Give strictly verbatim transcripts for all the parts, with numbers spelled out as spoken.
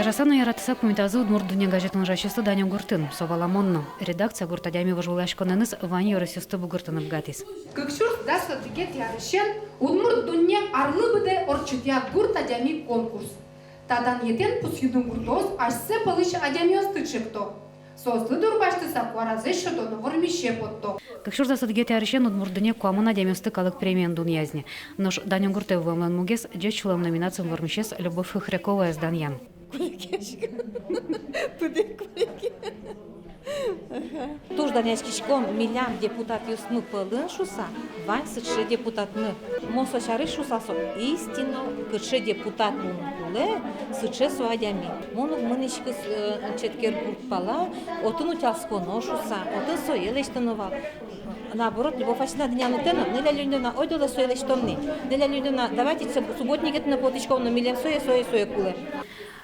Ужаса но яратыса пумитазы «Удмурт дунне» газетын ужасьёсты Данё гуртын. Со валамон но. Редакция «Гурт адями» вожвылъяськонэныз вань ёросъёсты бугыртыны быгатӥз. Кык сюрс дас одӥгетӥ арысен «Удмурт дунне» арлы быдэ ортчытъя «Гурт адями» конкурс. Та данъетэн пусйыны гуртоос асьсэ пӧлысь адямиосты чекто. Соослы дурбасьтыса куаразэс сёто но вормисе потто. Кык сюрс дас одӥгетӥ арысен «Удмурт дунне» куамын адямиосты калык премиен дунъяз ни. Нош Данё гуртэ вуэмлэн мугез — «Ӟеч сюлэм» номинациын вормисез Любовь Хохряковаез данъян. Кулэ ке, пыдын кулэ ке. Туж данъяськиськом милям депутатъёсмы пӧлын шуса, вань сыӵе депутатмы. Мон со сярысь шуса, со истинно кыӵе депутат луыны кулэ, сыӵе со адями. Мон уг мынӥськы, э, Четкер гурт пала, отын утялсконо шуса, отын сое лэсьтоно вал. Наоборот, Любовь Васильевна дыняны тӥни, Нелли Леонидовна, ойдолэ сое лэсьтом ни. Нелли Леонидовна, давайте суб-, субботнике тӥни потӥськом но, милем сое, сое, сое кулэ.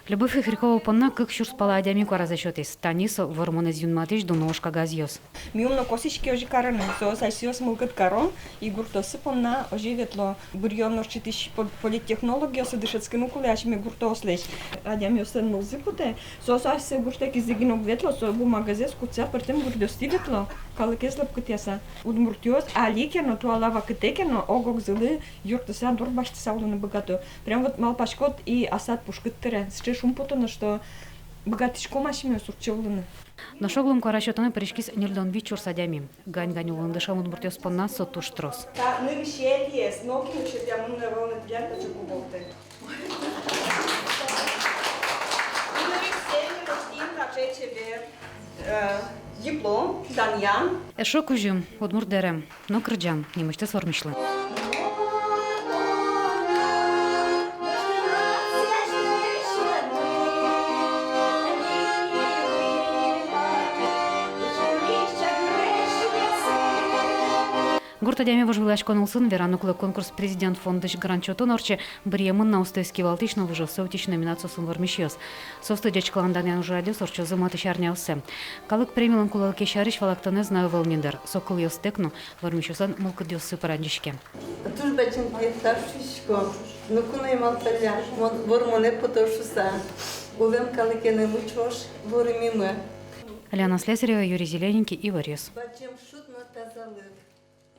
Любовь Хохрякова понна кык сюрс пала адями куаразэ сётӥз. Тани со вормонэз юнматӥсь дуно ужкагазъёс. Ми ум но косӥське озьы карыны, соос асьсэос мылкыд каро, и гуртъёссы понна озьы ветло. Быръён ортчытӥсь по-, политтехнологъёсы дышетскыны кулэ асьме гуртъёслэсь. Адямиослэн мылзы потэ, соос асьсэ гуртэ кизы гинэ уг ветло, со бумагазэс кутса пӧртэм гуртъёстӥ ветло, калыкез лӧпкытъяса. Удмуртъёс али ке но, туала вакытэ ке но ог-огзылы юрттыса, дурбасьтыса улыны быгато. Прям вот малпаськод и асад пушкыд тыре. Сыӵе шумпотоно, что быгатӥськом асьмеос уртче улыны. Нош оглом куара сётонэ пыриськиз ньыльдон вить сюрс адями. Гань-гань улон дышем удмуртъёс понна со туж трос. Та нырысетӥез, нокин уг сётъя, мон но ӧвӧл на тӥляд таӵе куголтэ. Нырысетӥез, нырысетӥез таӵе чебер, э, диплом, данъян. Эшшо кузьым, удмурт дэрем но кырӟан нимысьтыз вормисьлы. «Гурт адями» вожвылъяськон улсын, вераны кулэ, конкурс Президент фондысь грант сётон ортче. Быръемын на «Устоез кивалтӥсь но выжыоссэ утись» номинациосын вормисьёс. Соосты ӟечкылан данъян ужрадъёс ортчозы матысь арняоссэ. Калык премилэн кулэлыкез сярысь валэктонэз на ӧвӧл ни дыр. Со кылъёстэк но вормисьёслэн мылкыдъёссы пыранӟиське. Туж бадӟым тӥледлы тау шуисько. Ноку но ӧй малпалля, мон вормонэ пото шуса. Улэм калыкенымы ӵош вормимы. Алёна Слесарева, Юрий Зелененький, «Иворъёс». Бадӟым шуд но тазалык.